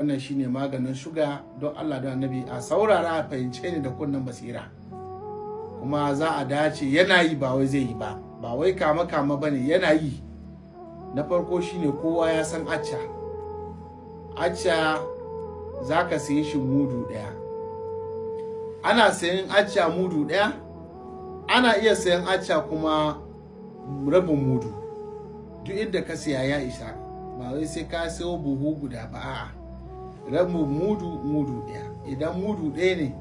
Wannan shine maganin shuga. Don Allah, don Annabi, a saurara, a fahimce ni da kunnen basira, kuma za a dace. Yana yi, ba wai zai yi ba, ba wai kama kama ba ne, yana yi. Na farko shine, kowa ya san acca. Acca za ka sayi shi mudu ɗaya. Ana sayan acca mudu ɗaya, ana iya sayan acca kuma rabin mudu. Duk inda ka siya ya isa, ba wai sai ka sayo buhu guda ba, a'a, rabin mudu, mudu ɗaya. Idan mudu ɗaya ne,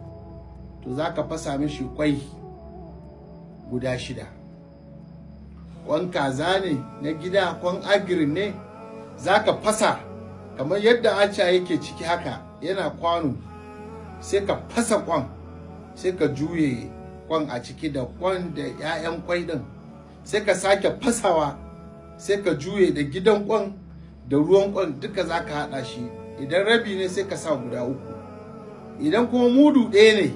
to za ka fasa mishi kwai guda shida. Kwan kaza ne na gida, kwan agric ne, za ka fasa kamar yadda acca yake ciki haka, yana kwano, sai ka fasa kwan, sai ka juye kwan a ciki, da kwan da 'ya'yan kwai din. Sai ka sake fasawa, sai ka juye da gidan kwan da ruwan kwan, duka za ka haɗa shi. Idan rabi ne, sai ka sa guda uku. Idan kuma mudu ɗaya ne,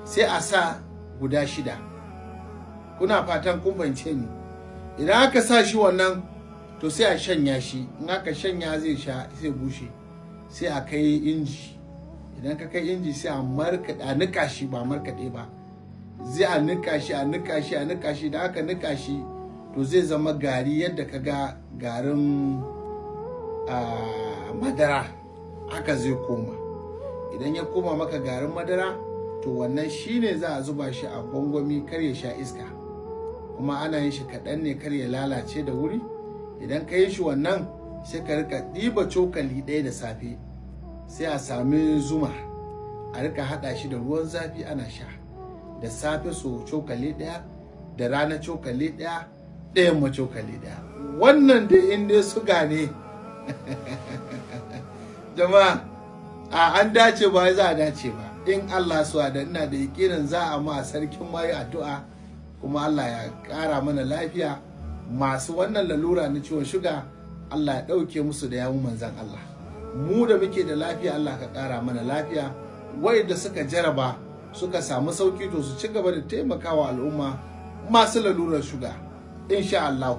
sai a sa guda shida. Kuna fatan kun fahimce ni. Idan aka sa shi wannan, to sai a shanya shi. In aka shanya, zai sha, sai bushe, sai a kai inji. Idan ka kai inji, sai a markaɗe, a nika shi, ba markaɗe ba, zai a nika shi, a nika shi, a nika shi. Idan aka nika shi, to zai zama gari yadda ka ga garin madara, haka zai koma. Idan ya koma maka garin madara, to wannan shine za a zuba shi a gwangwami, kar ya sha iska. Kuma ana yin shi kaɗan ne, kar ya lalace da wuri. Idan ka yi shi wannan, sai ka rika ɗiba cokali ɗaya da safe. Sai a sami zuma, a rika haɗa shi da ruwan zafi ana sha. Da safe so cokali ɗaya, da rana cokali ɗaya, da yamma cokali ɗaya. Wannan dai in dai suga ne, jama'a, a an dace, ba za a dace ba. In Allah so da ina da yakinin za a ma Sarkin Mayu addu'a, kuma Allah ya ƙara mana lafiya. Masu wannan lalura na ciwon shuga, Allah ya ɗauke musu da yawun Manzan Allah. Mu da muke da lafiya, Allah ka ƙara mana lafiya. Da suka jaraba suka samu sauki, to su ci gaba da taimakawa al'umma masu lalurar shuga, insha Allah.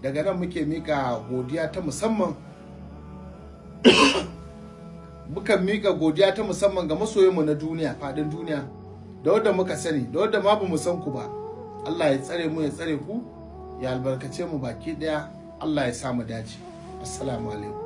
Daga nan muke mika godiya ta musamman, muka mika godiya ta musamman ga masoyanmu na duniya, fadin duniya, da wadda muka sani da wadda ma bamu san ku ba. Allah ya tsare mu, ya tsare ku, ya albarkace mu baki daya. Allah ya sa mu dace. Assalamu alaikum.